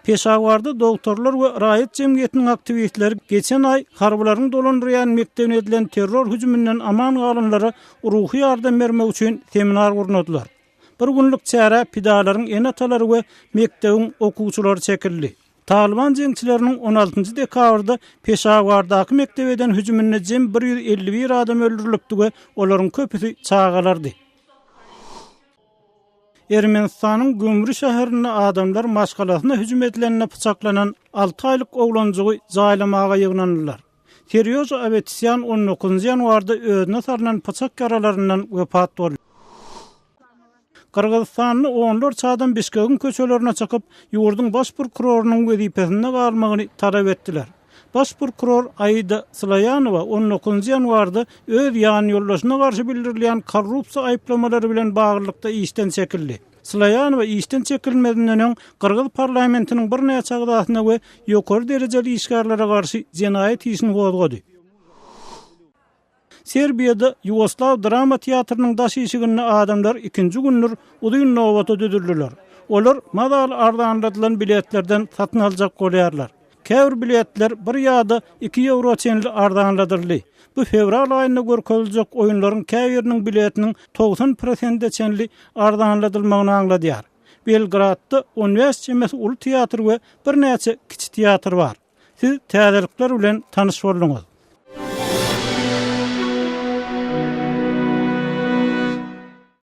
Peşawarda dogtorlar we raýat jemgyýetiniň aktiwistleri geçen aý harbylaryň dolandyrýan mekdebine edilen terror hüjüminden aman galanlara ruhy ýardam bermek üçin seminar gurnadylar. Bir günlük çärä pidalaryň ene-atalary we mekdebiň okuwçylary çekildi. Talyban jeňçileriniň on altynjy dekabrda Peşawardaky mekdebe eden hüjüminde jem 151 adam öldürilipdi we olaryň köpüsi çagalardy. Ermenistanyň Gümri şäherinde adamlar maşgalasyna hüjüm edilende pyçaklanan alty aýlyk oglanjygy jaýlamaga ýygnandylar. Serýoža Awetisýan on dokuzynjy ýanwarda özüne salnan pyçak ýaralaryndan wepat boldy. Gyrgyzystanda onlarça adam Bişkegiň köçelerine çykyp, ýurduň baş prokurorynyň wezipesinde galmagyny talap etdiler. Baş prokuror Aida Slaýanowa on dokuzynjy ýanwarda öz ýanýoldaşyna garşy bildirilýän korrupsiýa aýyplamalary bilen baglylykda işden çekildi. Slaýanowa işden çekilmezinden öň gyrgyz parlamentiniň birnäçe agzasyna we ýokary derejeli işgärlere garşy jenaýat işini gozgady. Serbiýada Ýugoslaw drama teatrynyň daş işiginde adamlar ikinji gündür uzyn nobata düzüldiler. Olar mazaly arzanladylan biletlerden satyn aljak bolýarlar. Käbir biletler bir ýa-da iki ýewro çenli arzanladyldy. Bu fewral aýynda görkeziljek oýunlaryň käbiriniň biletiniň 90 prosente çenli arzanladylmagyny aňladýar. Belgradda 15 çemesi uly teatr we birnäçe kiçi teatr bar. Siz täzelikler bilen tanyş bolduňyz.